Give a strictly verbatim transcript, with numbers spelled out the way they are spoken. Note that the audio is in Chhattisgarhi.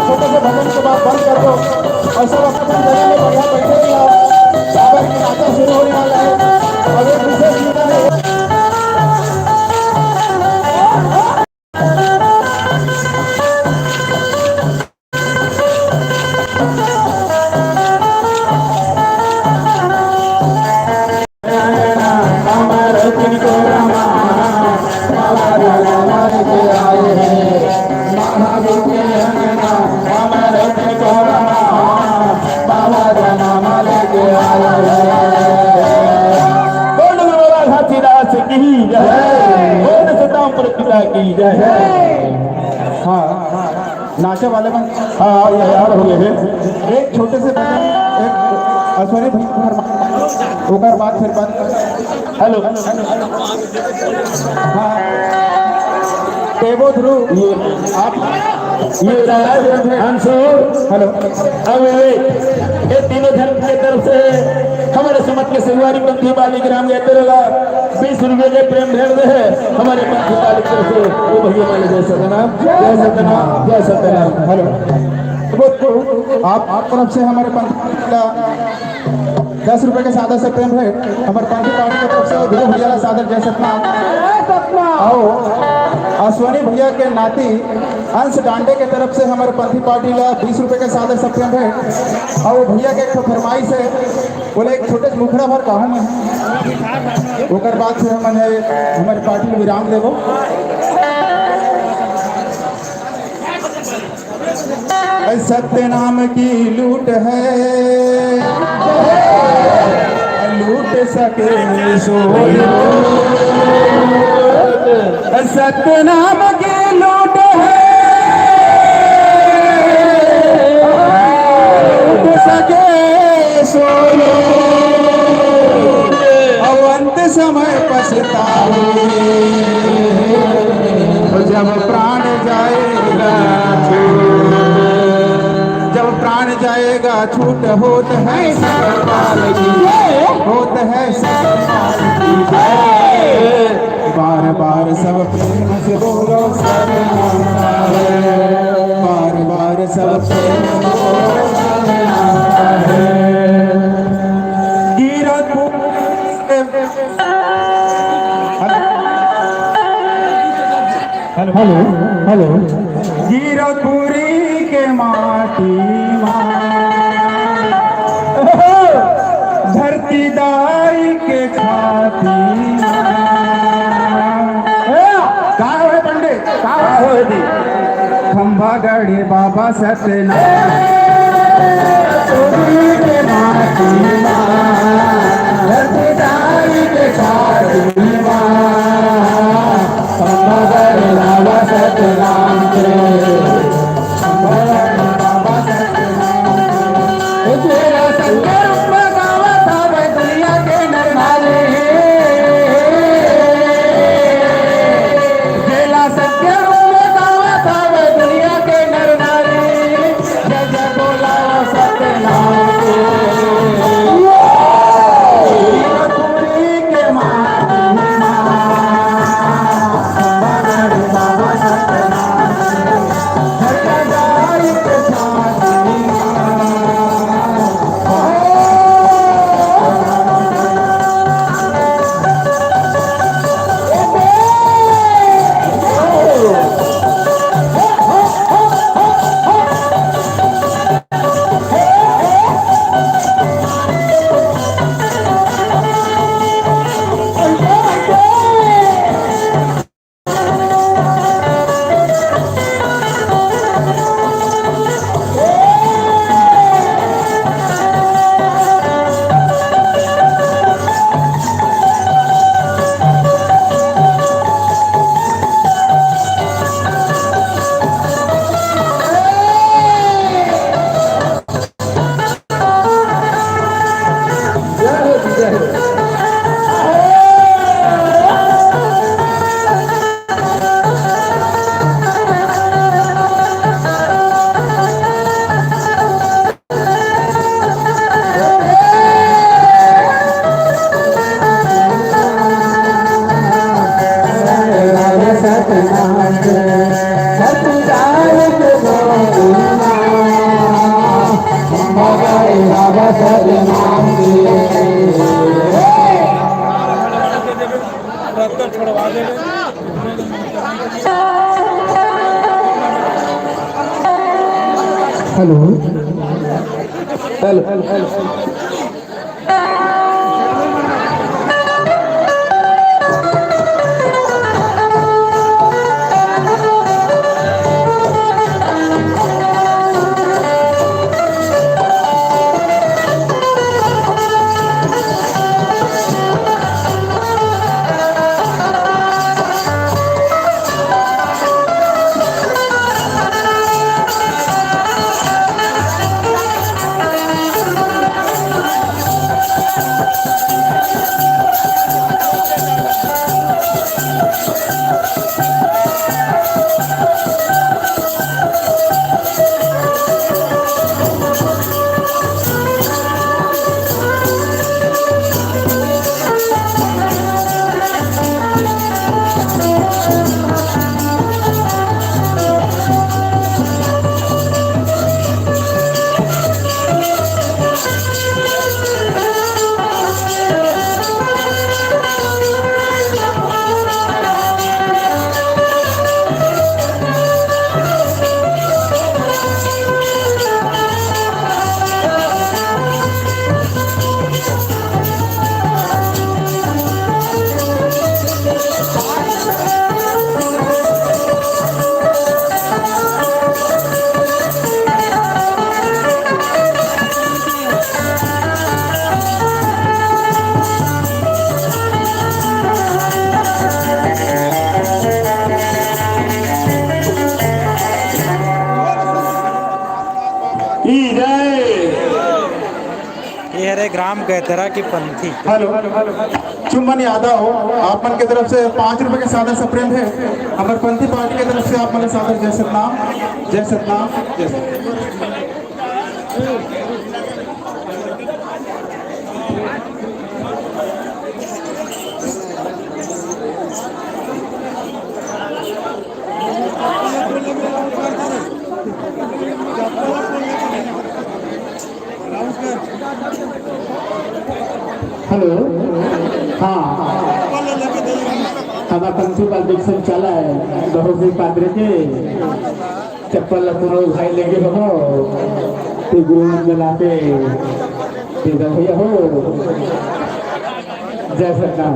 छोटे से भजन के बाद बंद कर दो और सब अपने जगह में बढ़िया बैठे रहिए आप। काबर कि नाचा शुरू होने वाला है। और एक विशेष चीज है, बोल गुरु बाबा घासीदास की जय, बोल सतनाम प्रभु पिता की जय। हाँ, नाचे वाले मन, हाँ, ये यार हो गए हैं। एक छोटे से भजन, एक, आ, sorry भाई, ओकर बाद, ओकर बाद फिर बंद। हेलो, हाँ, देवो ध्रुव, ये आप, ये राज अंशु, हेलो, अब ये, ये तीनों धर्म के तरफ से हमारे समझ के सिंगवारी पंथी बाली ग्राम के तेरे ला बीस रुपए के प्रेम भेंट दे है हमारे पंथी बाली तरफ से। वो भैया वाले जय सतनाम, जय सतनाम, जय सतनाम। हेलो, वो तो आप, आप तरफ से हमारे पंथी का दस रुपए के सादर से प्रेम है, हमारे पंथी पार्टी की तरफ से ध्रुव भैया ला सादर जय सतनाम। आओ, अश्वनी भैया के नाती अंश डांडे के तरफ से हमारे पंथी पार्टी ला बीस रुपए के सादर से प्रेम है। और भैया के एक ठो फरमाइश है, बोले एक छोटे से मुखड़ा भर गाहूं मैं, ओकर बाद से हमन है हमारे पार्टी में विराम देबो। सत्य नाम की लूट है, लूट सके सो लूट। सत्य नाम की लूट है, लूट सके सो लूट। अब अंत समय पछतावे, जब प्राण जाएगा छूट, जब प्राण जाएगा छूट, होत है सतपाल की, होत है सतपाल की। बार बार सब प्रेम से बोलो सतनाम साहेब, बार बार सब प्रेम से बोलो सतनाम साहेब। गिरत हेलो, हेलो। गिरपुरी के माटी मा, धरती दाई के छाती मा। ए, का होय पंडित? का होय दी? खंभा गढ़े बाबा सत्यनारायण। चोरी के माटी मा, लठीदारी के छाती मा, खंभा गढ़े बाबा सत्यनारायण के। खंभा गढ़े बाबा सत्यनारायण के। तेरा संगे रूप में गावा था वह दुनिया के नर नारी। जेला सत्य रूप में गावा था वह दुनिया के नर नारी। जय जय बोला सतनाम। पूरी के माँ, बाबा Satnam. Hello, hello, hello, hello. ये हरे ग्राम कैथरा के पंथी। हेलो, चुम्बन यादव, आप मन के तरफ से पाँच रुपए के सादर सप्रेम है। हमर पंथी पार्टी के तरफ से आप मन ला सादर जय सतनाम, जय सतनाम, जय सतनाम। हेलो, हाँ, हमर पंथी पार्टी के संचालक बहुत ही पादरी के चप्पल ला कोनो भाई लेगे हो, ते गुरु मन मिला के दे दो भैया हो। जय सतनाम।